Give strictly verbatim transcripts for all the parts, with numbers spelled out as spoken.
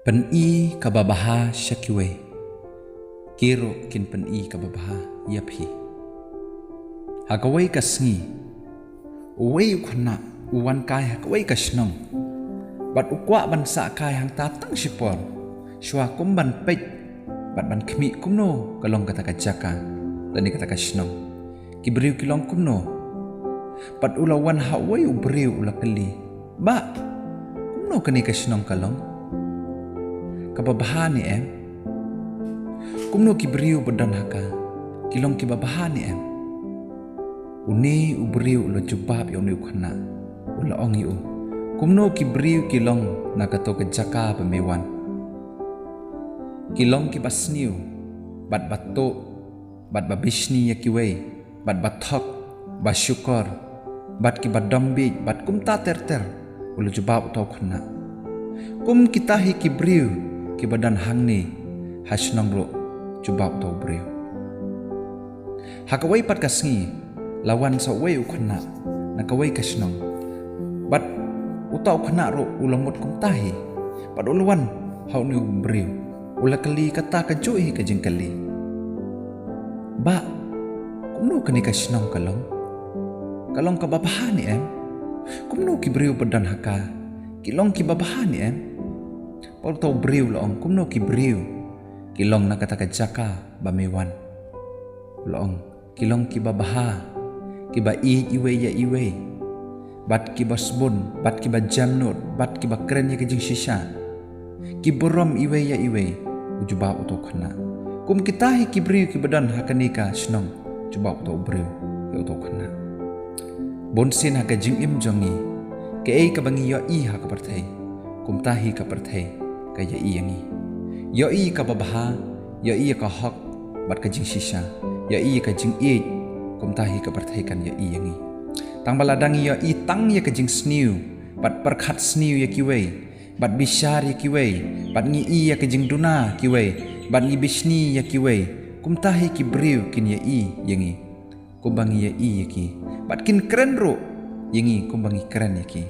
Pyni kaba bha sha kiwei, ki ruh kin pyni kaba bha ïa phi. Ha kawei ka sngi, uwei u khynnah u wan kai ha kawei ka shnong, bad u kwah ban sah kai hangta tang shipor, shuwa kum ban peit bad ban khmih kumno ka long kata ka jaka lane kata ka shnong. Ki briew ki long kumno? Bad u la wan ha uwei u briew, u la kylli, "Bah, kumno kane ka shnong ka long? Kaba bha ne em? Kumno ki briew ba don ha ka, ki long kiba bha ne em?" Une u briew u la jubab ïa une u khynnah, u la ong ïa u, "Kumno ki briew ki long na kato ka jaka ba me wan? Ki long kiba sniew, bad ba tuh, bad ba bishni ïa kiwei, bad ba thok, ba shukor, bad kiba dom bieit, bad kumta ter ter." U la jubab uta u khynnah. "Kum kita hi ki briew kiba don hangne ha shnong ruh," jubab uta u briew. Ha kawei pat ka sngi, la wan sa uwei u khynnah na kawei ka shnong, bad uta u khynnah ruh u la mut kumta hi, bad u la wan ha une u briew, u la kylli kata kajuh hi ka jingkylli, "Bah, kumno kane ka shnong ka long? Ka long kaba bha ne em? Kumno ki briew ba don ha ka, ki long kiba bha ne em?" Bad uta u briew u la ong, "Kumno ki briew ki long na kata ka jaka ba me wan?" U la ong, "Ki long kiba bha, kiba ïeit iwei ïa iwei, bad kiba sbun, bad kiba jemnud, bad kiba kren ïa ka jingshisha, ki burom iwei ïa iwei," u jubab uta u khynnah. "Kum kita hi ki briew kiba don ha kane ka shnong," jubab uta u briew ïa uta u khynnah. Bunsien ha ka jingim jong ngi, kaei kaba ngi ïohi ha ka pyrthei, kumta hi ka pyrthei ka ïohi ïa ngi. Ïohi kaba bha, ïohi ïa ka hok bad ka jingshisha, ïohi ïa ka jingïeit, kumta hi ka pyrthei kan ïohi ïa ngi. Tang ba lada ngi ïohi tang ïa ka jingsniew, bad pyrkhat sniew ïa kiwei, bad bishar ïa kiwei, bad ngi i ïa ka jingduna kiwei, bad ngi bishni ïa kiwei, kumta hi ki briew kin ïohi ïa ngi kumba ngi ïohi ïa ki, bad kin kren ruh ïa ngi kumba ngi kren ïa ki.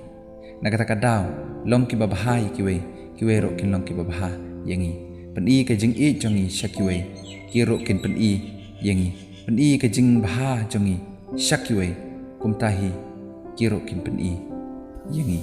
Na kata ka daw, long kiba bha ïa kiwei, kiwei ruh kin long kiba bha ïa ngi. Pyni ka jingïeit jong ngi sha kiwei, ki ruh kin pyni ïa ngi. Pyni ka jingbha jong ngi sha kiwei, kumta hi ki ruh kin pyni ïa ngi.